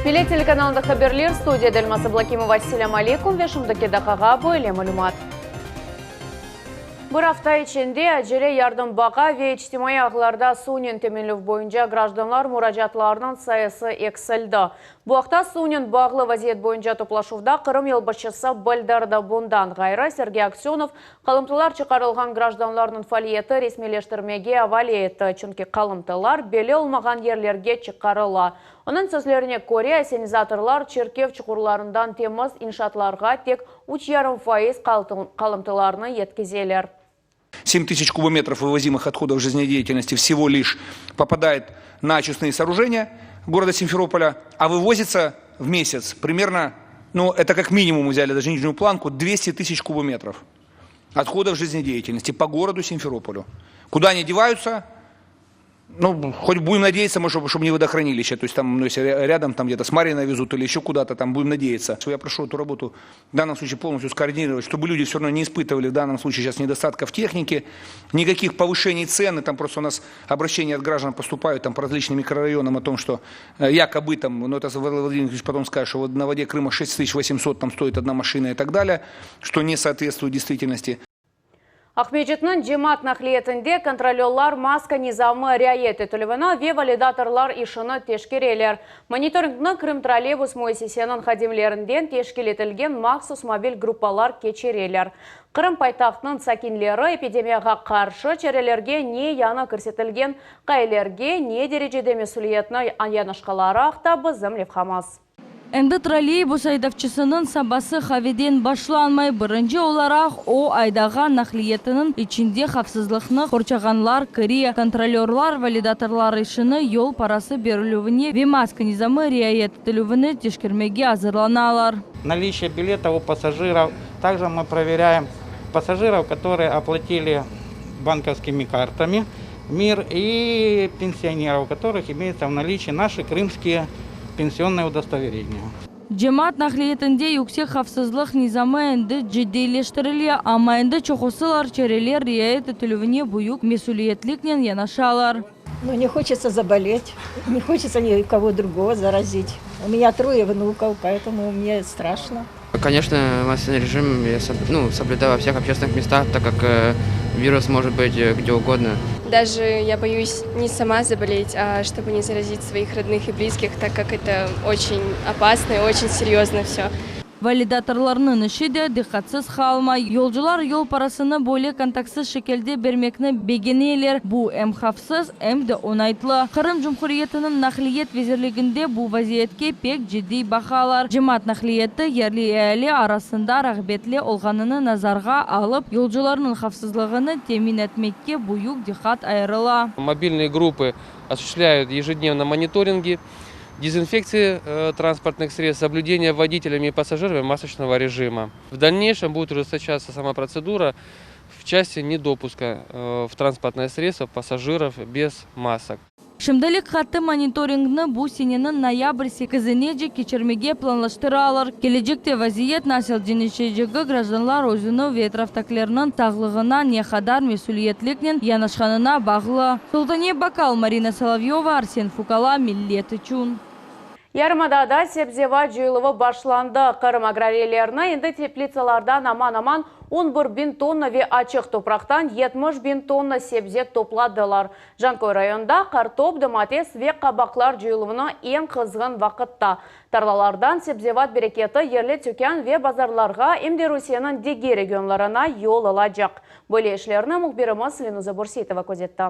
Millet telekanalında haberler, studiyada Elmaz Ablakimova. Selâm aleykum ve şimdiki daqqağa böyle malümat. Bir afta içinde acele yardım baqa ve içtimaiy ağlarda suvnen teminlev boyunca grajdanlar muracaatlarınıñ sayısı eksildi. Bu aqta suvnen bağlı vaziyet boyunca toplaşuvda Qırım yolbaşçısı bildirdi. Bundan ğayrı, Sergey Aksönov, qalımtılar çıqarılğan grajdanlarnıñ faaliyeti resmiyleştirmege avale etti, çünki qalımtılar belli olmağan yerlerge çıqarıla. Onıñ sözlerine köre, assenizatorlar çirkef çuqurlarından temiz inşaatlarğa tek üç yarım faiz qalımtılarnı yetkizeler. Sem tısяч кубометров вывозимых отходов жизнедеятельности всего лишь попадает на очистные сооружения города Симферополя, а вывозится в месяц примерно, ну, это как минимум взяли даже нижнюю планку, 200 тысяч кубометров отходов жизнедеятельности по городу Симферополю. Куда они деваются? Ну, хоть будем надеяться, мы, чтобы, чтобы не водохранилище, то есть там, ну, если рядом там где-то с Марьино везут или еще куда-то там, будем надеяться. Я прошу эту работу в данном случае полностью скоординировать, чтобы люди все равно не испытывали в данном случае сейчас недостатков техники, никаких повышений цен, и там просто у нас обращения от граждан поступают там по различным микрорайонам о том, что э, якобы там, ну это Владимир Ильич потом скажет, что вот на воде Крыма 6800 там стоит одна машина и так далее, что не соответствует действительности. Aqmescitniñ cemaat naqliyetinde kontrolörlar maska nizamı riayet etilüvini ve validatorlar işini teşkereler. Monitoringni Krımtrolleybus müessiseniñ hadimlerinden teşkil etilgen mahsus mobil gruppalar keçireler. Qırım paytahtınıñ sakinleri epidemiyağa qarşı çarelerge ne yañı kirsetilgen qaidelerge ne derecede mesüliyetni yanaşqaları aqta bizim levhamız. Endi trolleybus aydavcısınıñ sabası qaveden başlanmay. Birinci olaraq o, aydağan naqliyetiniñ içinde havfsızlıqnı qorçağanlar kire. Kontrolörlar validatorlar işini, yol parası berilüvine ve maska nizamı riayet etilüvini teşkermege azırlanalar. Наличие билетов у пассажиров. Также мы проверяем пассажиров, которые оплатили банковскими картами Мир и пенсионеров, у которых имеются в наличии наши крымские пенсионные удостоверения. Cemaat naqliyetinde yüksek havfsızlıq nizamı endi ciddiyleştirile, amma endi çoqusılar çareler riayet etilüvine büyük mesüliyetliknen yanaşalar. Ну, не хочется заболеть, не хочется никого другого заразить. У меня трое внуков, поэтому мне страшно. Конечно, масочный режим я ну, соблюдаю во всех общественных местах, так как вирус может быть где угодно. Даже я боюсь не сама заболеть, а чтобы не заразить своих родных и близких, так как это очень опасно и очень серьезно все. Validatorlarnıñ işi de diqqatsız qalmay. Yolcular yol parasını böyle kontaktsız şekilde bermekni begeneler. Bu em havfsız, em de oñaytlı. Qırım Cumhuriyetiniñ Naqliyet vezirliginde bu vaziyetke pek ciddiy baqalar. Cemaat naqliyeti yerli eali arasında rağbetli olğanını nazarğa alıp, yolcularnıñ havfsızlığını temin etmekke büyük diqqat ayırıla. Mobilnıye gruppı osуществляют ежедневно monitoringi, dezinfektsiya transportных средств, соблюдение водителями и пассажирами масочного режима. В дальнейшем будет ужесточаться сама процедура в части недопуска в транспортное средство пассажиров без масок. Şimdilik qattı monitoringni bu seneniñ noyabr sekizinece keçirmege planlaştıralar. Kelecekte vaziyet nasıl deñişecegi grajdanlar özüni ve etraftakilerniñ sağlığına ne qadar mesüliyetliknen yanaşqanına bağlı. Sultaniye Bakal, Marina Solovyova, Arsen Fukala, Millet içün. Yarımadada sebzevat cıyıluvı başlandı. Qırım agrariylerini endi teplitsalardan aman-aman on bir biñ tonna ve açıq topraqtan 70 biñ tonna sebze topladılar. Canköy rayonında qartop, domates ve qabaqlar cıyıluvını eñ qızğın vaqıtta. Tarlalardan sebzevat bereketi yerli tükân ve bazarlarğa, em de Rusiyeniñ diger regionlarına yol alacaq. Böyle işlerni mühbirimiz Lenuza Bürseitova közetti.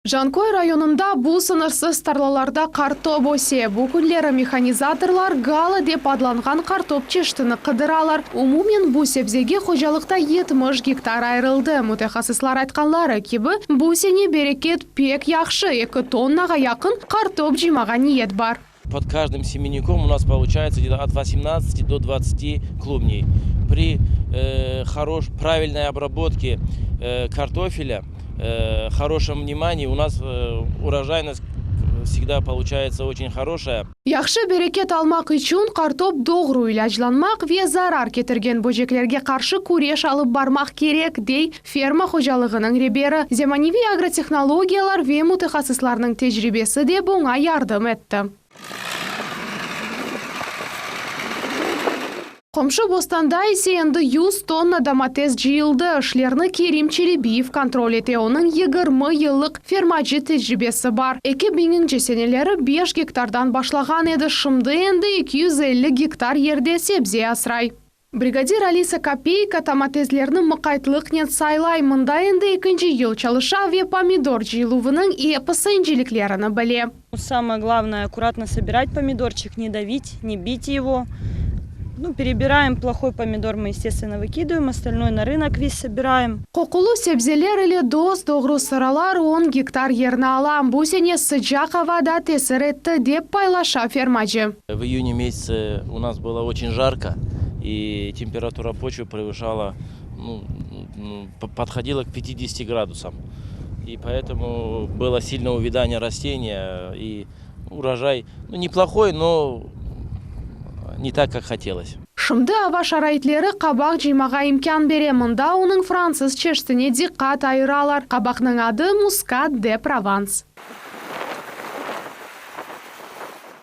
Canköy rayonında bu sıñırsız tarlalarda qartop öse. Bu künleri mehanizatorlar Gala dep adlanğan qartop çeşitini qıdıralar. Umumen bu sebzege hocalıqta 70 gektar ayırıldı. Mütehassıslar aytqanları kibi, bu sene bereket pek yahşı, eki tonnağa yaqın qartop cıymağa niyet bar. Под каждым семенником у нас получается где-то от 18 до 20 клубней. При хорош, правильной обработке картофеля, хорошем внимании у нас урожайность. всегда получается очень хорошая. Yahşı bereket almaq içün qartop doğru ilâclanmaq ve zarar ketirgen böceklerge qarşı küreş alıp barmaq kerek, dey ferma hocalığınıñ reberi. Zemaneviy agrotehnologiyalar ve mütehassıslarnıñ tecribesi de buña yardım etti. Qomşu bostanda ise endi 100 tonna domates cıyıldı. İşlerni Kerim Çelebiyev kontrol ete. Onıñ 20 yıllıq fermacı tecribesi bar. 2000-nci seneleri 5 gektardan başlağan edi. Şimdi endi 250 gektar yerde sebze asray. Brigadir Alisa Kopeyka domateslerni mıqaytlıqnen saylay. Mında endi ekinci yıl çalışa ve pomidor cıyıluvınıñ episi inceliklerini bile. Самое главное аккуратно собирать помидорчик, не давить, не бить его. Ну, перебираем плохой помидор, мы, естественно, выкидываем, остальной на рынок весь собираем. Qoqulı sebzeler ile dos-doğru sıralar 10 gektar yerni ala. Bu sene sıcaq ava da tesir etti, dep paylaşa fermacı. В июне месяце у нас было очень жарко, и температура почвы превышала, ну, ну, подходила к 50 градусам. И поэтому было сильное увядание растения, и урожай, ну, неплохой, но не так, как хотелось. Şimdi ava şaraitleri qabaq cıymağa imkân bere. Mında onıñ fransız çeşitine diqqat ayıralar. Qabaqnıñ adı Muscat de Provans.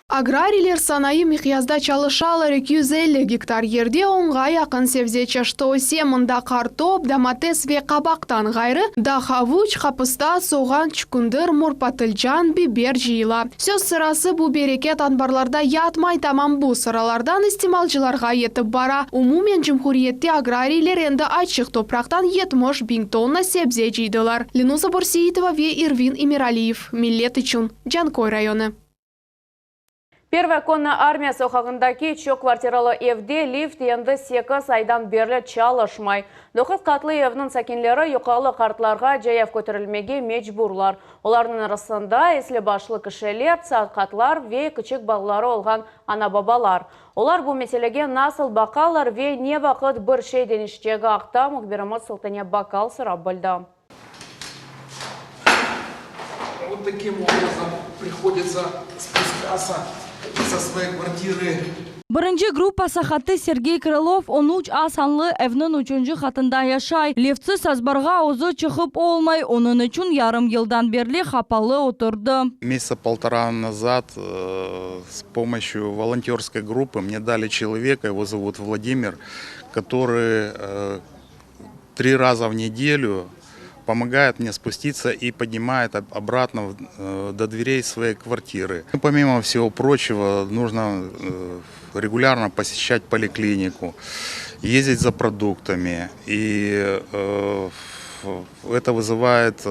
Agrariyler sanayı miqyasda çalışalar. 250 gektar yerde onğa yaqın sebze çeşiti öse. Mında qartop, domates ve qabaqtan ğayrı da havuç, qapısta, soğan, çükündir, mor patılcan, biber cıyıla. Söz sırası bu bereket anbarlarda yatmay, tamam bu sıralardan istimalcılarğa yetip bara. Umumen cumhuriyette agrariyler endi açıq topraqtan 70 biñ tonna sebze cıydılar. Lenuza Borseitova ve Irvin Emiraliyev. Millet içün. Canköy rayonı. Первая конная армия soqağındaki çoq kvartiralı evde lift endi 8 aydan berli çalışmay. 9 qatlı evniñ sakinleri yuqarı qatlarğa cayav köterilmege mecburlar. Olarnıñ arasında esli başlı kişiler, saqatlar ve kiçik balaları olğan ana-babalar. Olar bu meselege nasıl baqalar ve ne vaqıt bir şey deñişecegi aqta mühbirimiz Sultane Bakal sorap bildi. Вот таким образом приходится спускаться со своей квартиры. Birinci gruppa saqatı Sergey Krılov 13 A sanlı evniñ üçünci qatında yaşay. Liftsiz azbarğa özü çıqıp olmay. Onıñ içün yarım yıldan berli qapalı oturdı. Месяца полтора назад с помощью волонтерской группы мне дали человека, его зовут Владимир, который три раза в неделю помогает мне спуститься и поднимает обратно до дверей своей квартиры. Ну, помимо всего прочего, нужно регулярно посещать поликлинику, ездить за продуктами. И это вызывает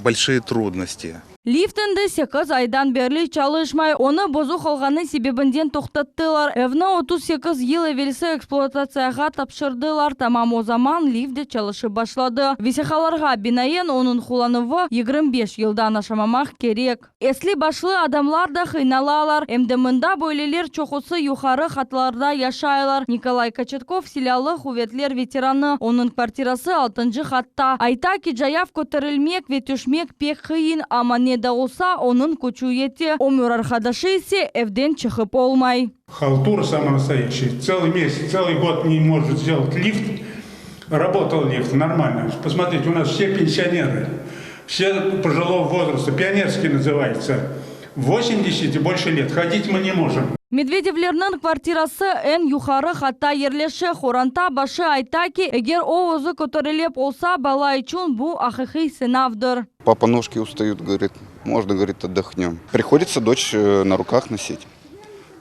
большие трудности. Lift endi 8 aydan berli çalışmay. Onı bozuq olğanı sebebinden toqtattılar. Evni 38 yıl evelsi ekspluatatsiyağa tapşırdılar. Tamam o zaman lift de çalışıp başladı. Vesiqalarğa binaen onıñ qullanuvı 25 yıldan aşamamaq kerek. Esli başlı adamlar da qıynalalar. Em de mında böyleler çoqusı yuqarı qatlarda yaşaylar. Nikolay Koçetkov silâlı quvetler veteranı. Onıñ kvartirası 6 qatta. Ayta ki cayav köterilmek ve tüşmek pek qıyın, amma ne de olsa onıñ küçü yete. Ömür arqadaşı ise evden çıqıp olmay. Халтура самая настоящая. Целый месяц, целый год не может сделать лифт. Работал лифт нормально. Посмотрите, у нас все пенсионеры, все пожилого возраста, пионерский называется. 80 и больше лет. Ходить мы не можем. Medvedevlerniñ kvartirası eñ yuqarı qatta yerleşe. Qoranta başı ayta ki, eger o özü köterilip olsa, bala içün bu aqiqiy sınavdır. Папа, ножки устают, говорит, можно, говорит, отдохнем. Приходится дочь на руках носить.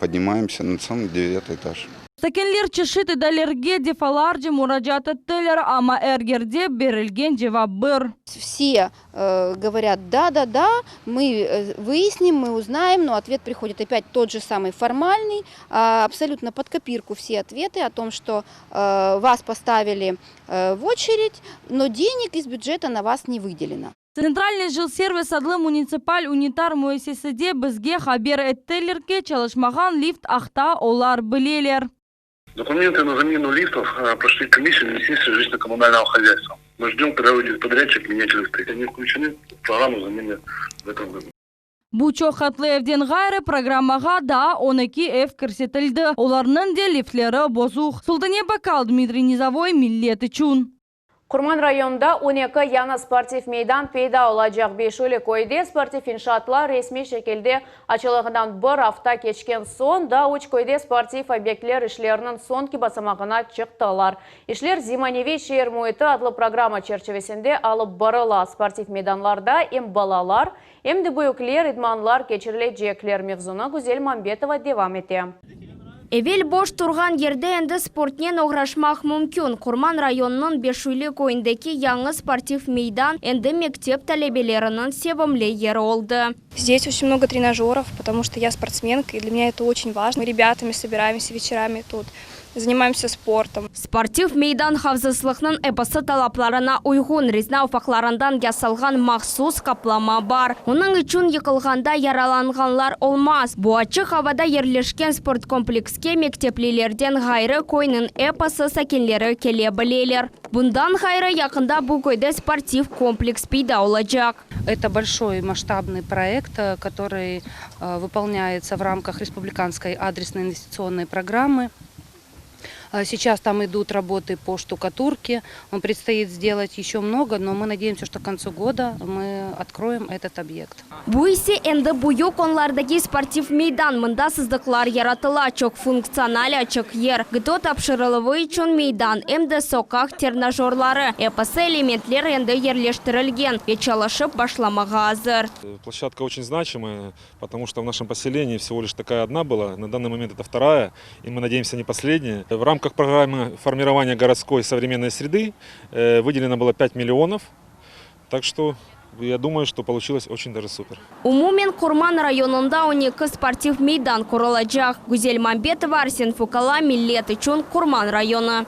Поднимаемся на самый девятый этаж. Sakinler çeşit idarelerge defalarca muracaat ettiler, amma er yerde berilgen cevap bir. Все говорят, да, да, да, мы выясним, мы узнаем, но ответ приходит опять тот же самый формальный, абсолютно под копирку все ответы о том, что вас поставили в очередь, но денег из бюджета на вас не выделено. Центральный жилсервис adlı munitsipal ünitar müessisede bizge haber ettiler ki çalışmağan lift aqta olar bileler. Документы на замену лифтов прошли комиссию Министерства жилищно-коммунального хозяйства. Мы ждем, когда выйдет подрядчик менять лифты. Они включены в программу замены в этом году. Bu çoq qatlı evden ğayrı, programmağa daa 12 ev kirsetildi, olarnıñ de liftleri bozuq. Sultane Bakal, Dmitriy Nizovoy, Millet içün. Qurman rayonında 12 yañı sportiv meydan peyda olacaq. Beşüli köyde sportiv inşaatlar resmiy şekilde açılığından bir afta keçken soñ, daa üç köyde sportiv obyektler işleriniñ soñki basamağına çıqtılar. İşler Zemaneviy şeer müiti adlı programma çerçivesinde alıp barıla. Sportiv meydanlarda em balalar, em de büyükler idmanlar keçirilecekler. Mevzunı Güzel Mambetova devam ete. Evel boş turğan yerde endi sportnen oğraşmaq mümkün. Qurman rayonınıñ Beşüyli köyündeki yañı sportiv meydan endi mektep talebeleriniñ sevimli yeri oldı. Здесь очень много тренажеров, потому что я спортсменка, и для меня это очень важно. Мы ребятами собираемся вечерами тут, занимаемся спортом. Sportiv meydan havfsızlıqnıñ episi talaplarına uyğun, rezina ufaqlarından yasalğan mahsus qaplama bar. Onıñ içün yıqılğanda yaralanğanlar olmaz. Bu açıq avada yerleşken sportkomplekske mekteplilerden ğayrı köyniñ episi sakinleri kele bileler. Bundan ğayrı yaqında bu köyde sportiv kompleks peyda olacaq. Это большой масштабный проект, который выполняется в рамках республиканской адресной инвестиционной программы. Сейчас там идут работы по штукатурке. Предстоит сделать еще много, но мы надеемся, что к концу года мы откроем этот объект. Bu ise endi büyük onlardaki sportiv meydan, mında sızdıqlar yaratıla, çoq funktsional açıq yer, GTO tapşırıluvı içün meydan, em de soqaq trenajörları, episi elementler endi yerleştirilgen ve çalışıp başlamağa azır. Площадка очень значимая, потому что в нашем поселении всего лишь такая одна была. На данный момент это вторая, и мы надеемся, не последняя. В рамках программы формирования городской современной среды э, выделено было 5 миллионов. Так что я думаю, что получилось очень даже супер. Umumen Qurman rayonında 12 sportiv meydan qurulacaq. Güzel Mambetova, Arsen Fukala, Millet içün Qurman rayonı.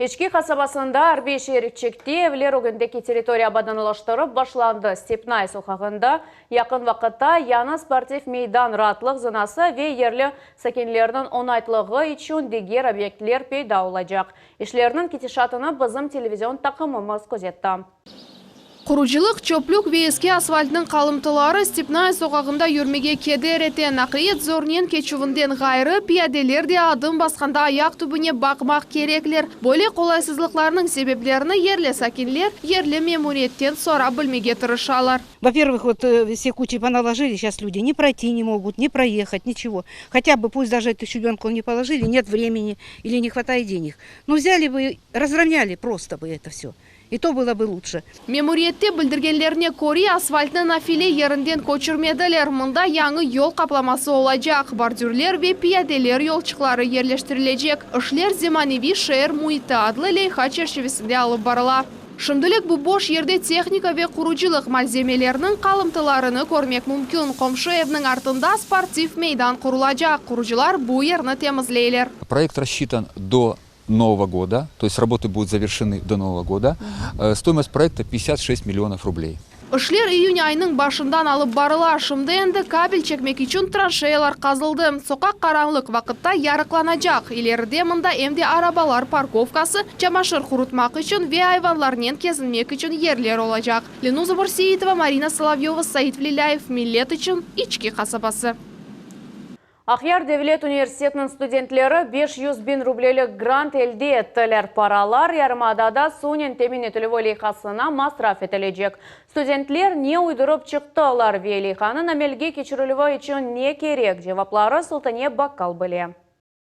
İçki qasabasında arbiy şeerçikte evler ögündeki territoriya abadanlaştırıp başlandı. Stepnaya soqağında yaqın vaqıtta yañı sportiv meydan, raatlıq zonası ve yerli sakinlerniñ oñaytlığı içün diger obyektler peyda olacaq. İşlerniñ ketişatını bizim televizion taqımımız közetti. Qurucılıq, çöplük ve eski asfaltnıñ qalımtıları Stepnaya soqağında yürmege keder ete. Naqliyat zornen keçüvinden ğayrı, piyadeler de adım basqanda ayaq tübüne baqmaq kerekler. Böyle qolaysızlıqlarnıñ sebeplerini yerli sakinler yerli memuriyetten sorap bilmege tırışalar. Во-первых, вот все кучи поналожили, сейчас люди ни пройти не могут, ни проехать, ничего. Хотя бы, пусть даже эту щебенку не положили, нет времени или не хватает денег. Но взяли бы, разровняли просто бы это все. И то было бы лучше. Memuriyette bildirgenlerine köre, asfaltnı nafile yerinden köçürmediler. Mında yañı yol qaplaması olacaq, bordürler ve piyadeler yolçıqları yerleştirilecek. İşler Zemaneviy şeer müiti adlı leyha çerçivesinde alıp barıla. Şimdilik bu boş yerde tehnika ve qurucılıq malzemeleriniñ qalımtılarını körmek mümkün. Qomşu evniñ artında sportiv meydan qurulacaq. Qurucılar bu yerni temizleyler. Проект рассчитан до Нового года, то есть работы будут завершены до Нового года. Стоимость проекта 56 миллионов рублей. İşler iyün ayınıñ başından alıp barıla. Şimdi endi kabel çekmek içün tranşeyalar qazıldı. Soqaq qaranlıq vaqıtta yarıqlanacaq. İleride mında em de arabalar parkovkası, çamaşır qurutmaq içün ve ayvanlarnen kezinmek içün yerler olacaq. Lenuza Borseitova, Marina Solovyova, Said Velilâyev, Millet içün, İçki qasabası. Aqyar devlet universitetiniñ studentleri 500 biñ rublelik grant elde ettiler. Paralar yarımadada suvnen temin etilüvi leyhasına masraf etilecek. Studentler ne uydurıp çıqtılar ve leyhanıñ amelge keçirilüvi içün ne kerek? Cevapları Sultaniye Bakkal bile.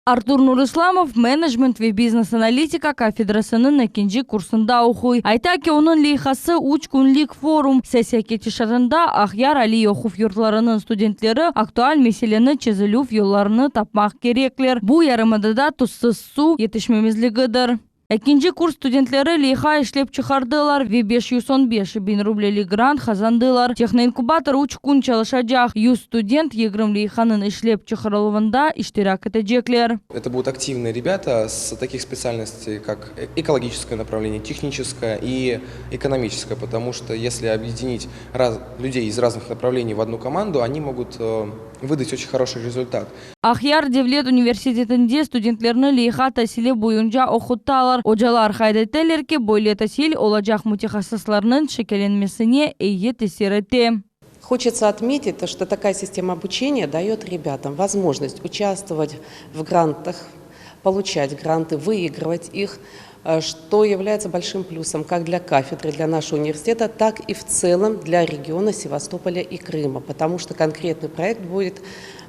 Artur Nurislamov menecment ve biznes-analitika kafedrasınıñ ekinci kursunda oquy. Ayta ki, onıñ leyhası üç künlik forum. Sessiya ketişatında Aqyar aliy oquv yurtlarınıñ studentleri aktual meseleni çezilüv yollarını tapmaq kerekler. Bu yarımadada tuzsız suv yetişmemezligidir. Ekinci kurs studentleri leyha işlep çıqardılar ve 515 biñ rublelik grant qazandılar. Tehnoinkubator üç kün çalışacaq. 100 student 20 leyhanıñ işlep çıqarıluvında iştirak etecekler. Это будут активные ребята с таких специальностей, как экологическое направление, техническое и экономическое, потому что если объединить раз, людей из разных направлений в одну команду, они могут э, выдать очень хороший результат. Aqyar devlet universitetinde studentlerni leyha tasili boyunca oqutalar. Ocalar qayd eteler ki, böyle tasil olacaq mütehassıslarnıñ şekillenmesine eyi tesir ete. Хочется отметить, то, что такая система обучения дает ребятам возможность участвовать в грантах, получать гранты, выигрывать их, э, что является большим плюсом как для кафедры, для нашего университета, так и в целом для региона Севастополя и Крыма, потому что конкретный проект будет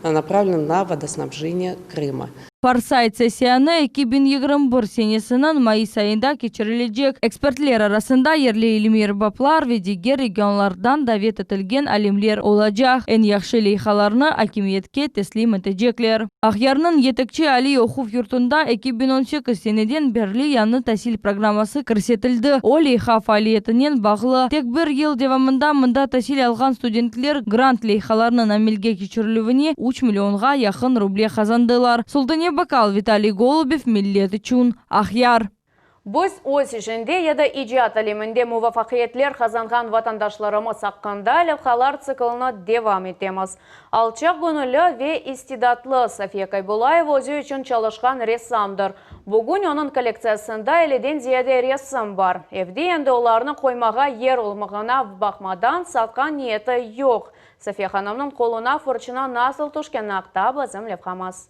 э, направлен на водоснабжение Крыма. Форсайт sessiyanı 2021 senesiniñ mayıs ayında keçirilecek. Ekspertler arasında yerli ilmiy erbaplar ve diger regionlardan davet etilgen alimler olacaq. Eñ yahşı leyhalarnı akimiyetke teslim etecekler. Aqyarnıñ yetekçi aliy oquv yurtunda 2018 seneden berli yañı tasil programması kirsetildi. O, leyha faaliyetinen bağlı. Tek bir yıl devamında mında tasil alğan studentler grant leyhalarınıñ amelge keçirilüvine üç millionğa yaqın ruble qazandılar. Sultane Bakal, Vitaliy Golubev, Millet içün, Aqyar. Biz öz işinde ya da icat aleminde muvafaqiyetler qazanğan vatandaşlarımız aqqında levhalar tsiklini devam etemiz. Alçaq göñülli ve istidatlı Safiye Kaybulayeva özü içün çalışqan ressamdır. Bugün onıñ kollektsiyasında elliden ziyade resim bar. Evde endi olarnı qoymağa yer olmağına baqmadan, satqan niyeti yoq. Safiye hanımnıñ qoluna fırçına nasıl tüşkeni aqta bizim levhamız.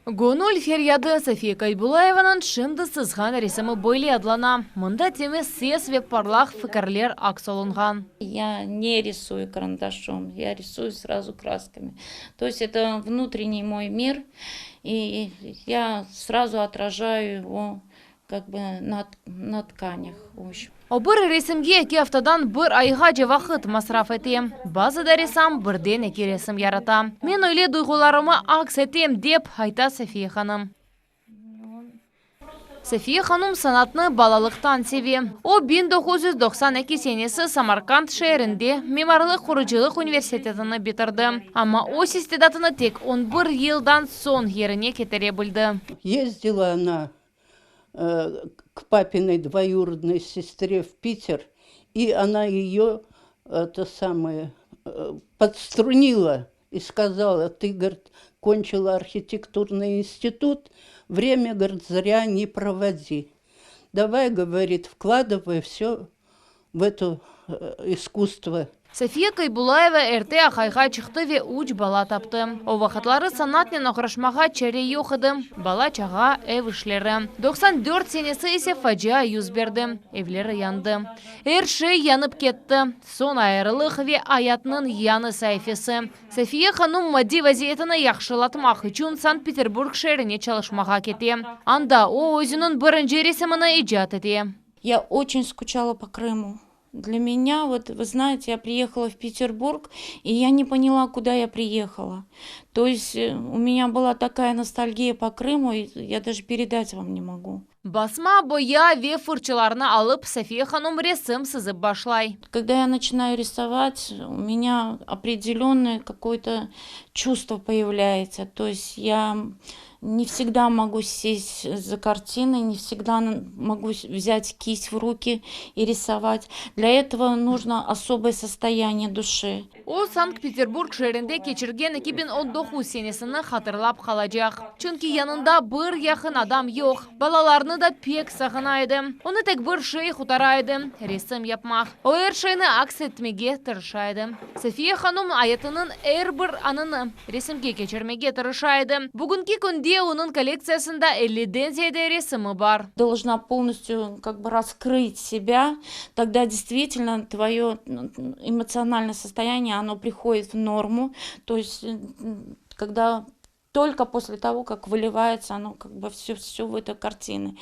Göñül feryadı, Safiye Kaybulayevanıñ şimdi sızğan resimi böyle adlana. Mında temiz ses ve parlaq fikirler aks olunğan. Ya ne risuyu karandaşom, ya risuyu srazu kraskami. To est eto vnutrenniy moy mir, i ya srazu otrajayu ego kak bı na na tkanâh, v obşem. O bir resimge eki aftadan bir ayğace vaqıt masraf ete. Bazıda ressam birden eki resim yarata. Men öyle duyğularımı aks etem, dep ayta Safiye hanım. Safiye hanım sanatnı balalıqtan seve. O, 1992 senesi Samarkand şeerinde mimarlıq-qurucılıq universitetini bitirdi. Amma öz istidatını tek on bir yıldan soñ yerine ketire bildi. Yezdila ona k папиной двоюродной сестре в Питер, и она ее, это самое, подструнила и сказала, ты, говорит, кончила архитектурный институт, время, говорит, зря не проводи. Давай, говорит, вкладывай все в это искусство. Safiye Kaybulayeva erte aqayğa çıqtı ve üç bala taptı. O vaqıtları sanatnen oğraşmağa çare yoq edi, bala-çağa, ev işleri. 94 senesi ise facia yüz berdi, evleri yandı. Er şey yanıp ketti. Soñ ayırılıq ve ayatnıñ yañı saifesi. Safiye hanum maddiy vaziyetini yahşılatmaq içün Sankt-Peterburg şeerine çalışmağa kete. Anda o, özüniñ birinci resimini icat ete. Ya oçen skuçala po Krımu. Для меня, вот, вы знаете, я приехала в Петербург, и я не поняла, куда я приехала. То есть у меня была такая ностальгия по Крыму, я даже передать вам не могу. Basma, boya ve fırçılarnı alıp, Safiye hanum resim sızıp başlay. Когда я начинаю рисовать, у меня определенное какое-то чувство появляется. То есть я не всегда могу сесть за картиной, не всегда могу взять кисть в руки и рисовать. Для этого нужно особое состояние души. O, Sankt-Peterburg şeerinde keçirgen 2019 senesini hatırlap qalacaq. Çünki yanında bir yaqın adam yoq. Balalarını da pek sağına edi. Onı tek bir şey qurtara edi, resim yapmaq. O, er şeyni aks etmege tırışa edi. Safiye hanum ayatınıñ er bir anını resimge keçirmege tırışa edi. Bugünki künde onıñ kollektsiyasında elliden ziyade resimi bar. Должна полностью как бы раскрыть себя, тогда действительно твое эмоциональное состояние, оно приходит в норму. То есть, когда только после того, как выливается оно как бы все, все в этой картины.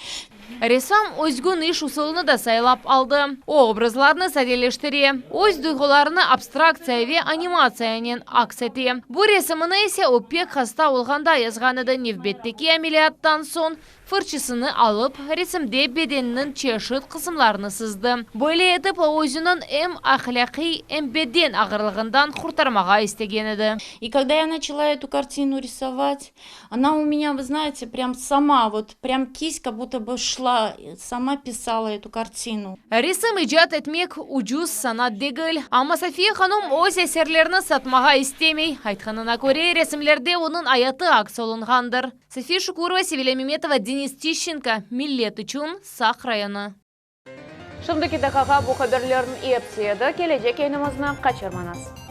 Ressam özgün iş usulını da saylap aldı. O, obrazlarnı sadeleştire, öz duyğularını abstraktsiya ve animatsiyanen aks ete. Bu resimini ise o pek hasta olğanda yazğan edi. Nevbetteki ameliyattan soñ fırçısını alıp, resimde bedeniniñ çeşit qısımlarını sızdı. Böyle etip o özüniñ em ahlâqiy, em beden ağırlığından qurtarmağa istegen edi. И когда я начала эту картину рисовать, она у меня, вы знаете, прям сама, вот прям кисть как будто бы шла, сама писала эту картину. Resim icat etmek ucuz sanat degil. Amma Safiye hanum öz eserlerini satmağa istemey. Aytqanına köre, resimlerde onıñ ayatı aks olunğandır. Safiye Şukurova, Sevilâ Memetova, Denis Tişçenko, Millet içün, Saq rayonı. Şimdiki daqiqağa bu haberlerniñ episi edi. Kelecek yayınımıznı qaçırmañız.